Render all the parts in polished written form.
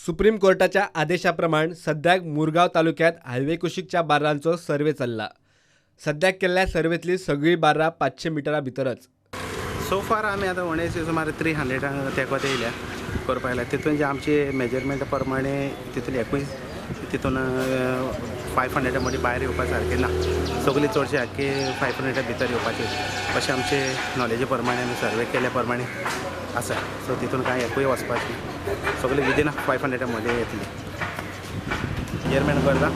Supreme कोर्टाच्या आदेशा प्रमाण सद्याक मुरगांव तालुक्यांत हायवे कुशीकच्या बार्रांचो सर्वे चल्ला. सद्याक केल्ल्या सर्वेंतली सगळीं बार्रां 500 मिटरां भितरच. सो फार आमी आतां उणेच सुमार 300 तेंको येयल्या करपाक येयल्या. तितून जे आमचे मेजरमेंटा प्रमाणे तितून एकूय तितून 500 मदीं भायर येवपा सारकें ना. सगळी चडशे आख्खे 500 भितर येवपाचे अशें आमचे नॉलेजी प्रमाणे आमी सर्वे केल्या प्रमाणे आसा. सो तितून कांय एकूय वचपाचें, सगळे विदीन 500 मदीं येतली. मेजरमेंट करता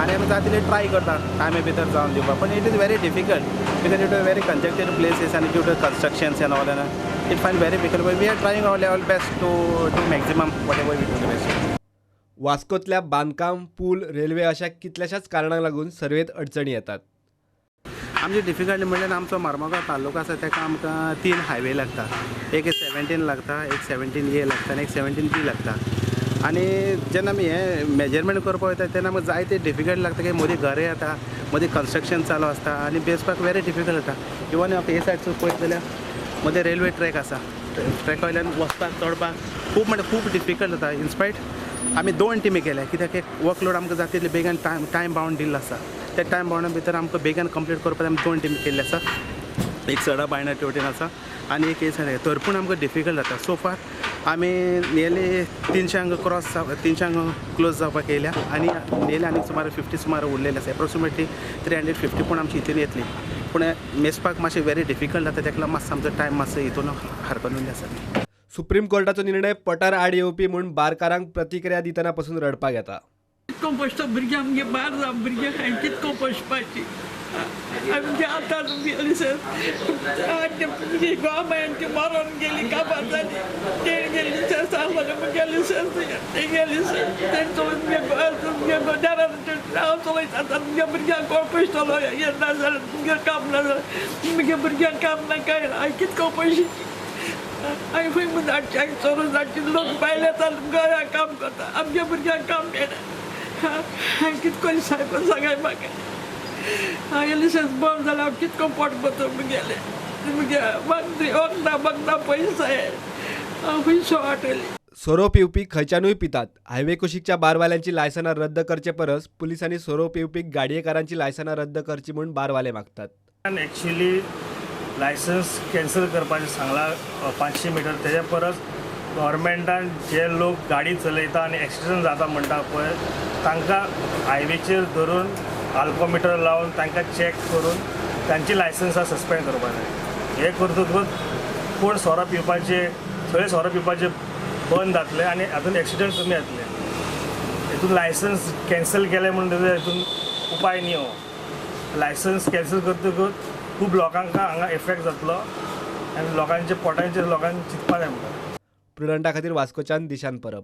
आनी आमी जाता तितलें ट्राय करता टायमे भितर जावन दिवपाक, पण it is very difficult because it is very congested places आनी due to constructions and all it find very difficult. We are trying our level best to do maximum whatever we do the best. वास्कोतल्या बांदकाम, पूल, railway अशा कितल्याशाच कारणांक लागून सर्वेत अडचणी येतात. आमची difficulty म्हणल्यार आमचो मार्मोगांव तालुका आसा ताका आमकां 3 हायवे लागता. एक 17 लागता, एक 17A लागता आनी एक 17B लागता. आनी जेन्ना आमी हें मेजरमेंट करपाक वयता तेन्ना आमकां जायते डिफिकल्ट लागता की मदीं घरां येता, मदीं कन्स्ट्रक्शन चालू आसता आनी बेसपाक वेरी डिफिकल्ट जाता. इवन हे सायडसून पळयत जाल्यार मदीं रेल्वे ट्रॅक आसा, ट्रॅका वयल्यान वचपाक चडपाक खूब म्हणल्यार खूब डिफिकल्ट जाता. इनस्पायट आमी 2 टिमी केल्या कित्याक एक वर्कलोड आमकां जाता तितले बेगीन टायम बावंड दिल्लो आसा. त्या टायम बावंडा भितर आमकां बेगीन कंप्लीट करपाक आमी 2 टिमी केल्ले आसा. एक सडा बायणा वटेन आसा आनी एक हे सायडीन, तर पूण आमकां डिफिकल्ट जाता. सो फार आमी नियरली 300 क्रॉस 300 क्लोज जावपाक येयल्या आनी नियरली आनी सुमार 50 सुमार उरलेले आसा. एप्रोक्सिमेटली 350 पूण आमची हितून येतली, पूण मेजपाक मातशें वेरी डिफिकल्ट जाता. ताका लागून मातसो आमचो टायम मातसो हितून हरकत उरले आसा. सुप्रीम कोर्टाचो निर्णय पठार आड येवपी म्हूण बारकारांक प्रतिक्रिया दितना पसून रडपाक येता. कितको पश्तो भुरग्यां आमगे बार जावं भुरग्यां हांवें कितको पशपाची आमगे आतां गेली सर गोवा मरोन गेली काबार जाली तेण गेली सर सांगले गेली सर ते गेली सर तेंचो हांव चलयता आतां मुगे भुरग्यांक कोण पयशतलो हें ना जाल्यार मुगे काम ना जाल्यार मुगे भुरग्यांक काम ना कांय ना. हांवें कितको पयशे हांवें खंय म्हूण धाडचे, हांवें चोरून धाडची. लोक भायले येता गोंयांत काम करता, आमच्या भुरग्यांक काम मेळना. हांवें कितको सायब सांगाय म्हाका. हांवें लिसेंस बंद जाल्यार हांव कितको पोट भरता मुगेलें मुगे वखदां बगदां पयशे हांव खंय वाटयली. सोरो पिवपी खंयच्यानूय पितात. हायवे कुशीकच्या बारवाल्यांची लायसनां रद्द करचे परस पुलिसांनी सोरो पिवपी गाडयेकारांची लायसनां रद्द करची म्हूण बारवाले मागतात. एक्च्युअली लायसन्स कॅन्सल करपाचें सांगलां 500 मिटर, तेज्या परस गव्हर्मेंटान जे लोक गाडी चलयता आनी एक्सिडंट जाता म्हणटा पळय तांकां हायवेचेर धरून आल्कोमिटर लावन तांकां चॅक करून तांची लायसन्सां सस्पेंड करपाक जाय. हें करतकूच कोण सोरो पिवपाचे, सगळे सोरो पिवपाचे बंद जातले आनी हातून एक्सिडंट कमी जातले. हितून लायसन्स कॅन्सल केलें म्हणून तेजो हितून उपाय न्ही हो. लायसन्स कॅन्सल करतकूच खूब लोकांक हांगा इफेक्ट जातलो आनी लोकांच्या पोटांचेर लोकांनी चिंतपा जाय म्हणटा. प्रुडंटा खातीर वास्कोच्यान दिशान परब.